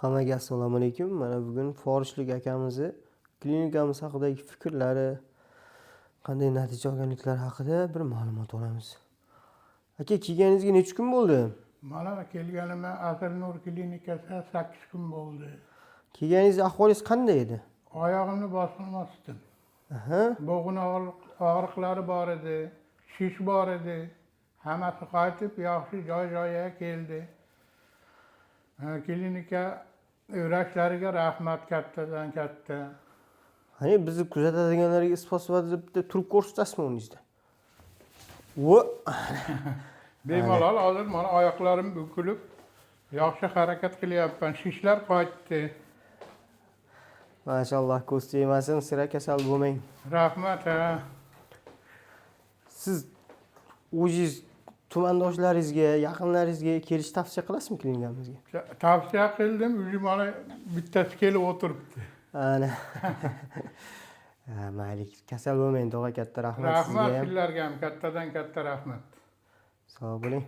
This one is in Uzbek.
Hammaga assalomu alaykum. Mana bugun Forishlik akamizni klinikamiz haqidagi fikrlari, qanday natija olganliklari haqida bir ma'lumot olamiz. Aka, kelganingizga necha kun bo'ldi? Mana kelganimga Asl Nur klinikasiga 8 kun bo'ldi. Kelganingizda ahvolingiz qanday edi? Oyog'imni bosolmasdim. Bo'g'in og'riqlari bor edi, shish bor edi. Hammasi qaytib, yaxshi joy joyiga keldi. Ha, klinika vrachlariga rahmat kattadan katta. Qani, bizni kuzatadiganlarga isbot sifatida bitta turib ko'rsatasizmi o'rningizda? Va Bemalol, hozir mana oyoqlarim bukilib, yaxshi harakat qilyapman. Shishlar qaytdi. Mashalloh, ko'z tegmasin, sira kasal bo'lmang. Rahmat, ha. Siz o'zingiz tumandoshlaringizga, yaqinlaringizga kelishni tavsiya qilasizmi klinikamizga? Tavsiya qildim, uji mana bittasi kelib o'tiribdi. Ana. Ha, mayli, kasal bo'lmang, tog'a, katta rahmat Rahmat sizga ham. Sizlarga ham kattadan katta rahmat. Sog' bo'ling.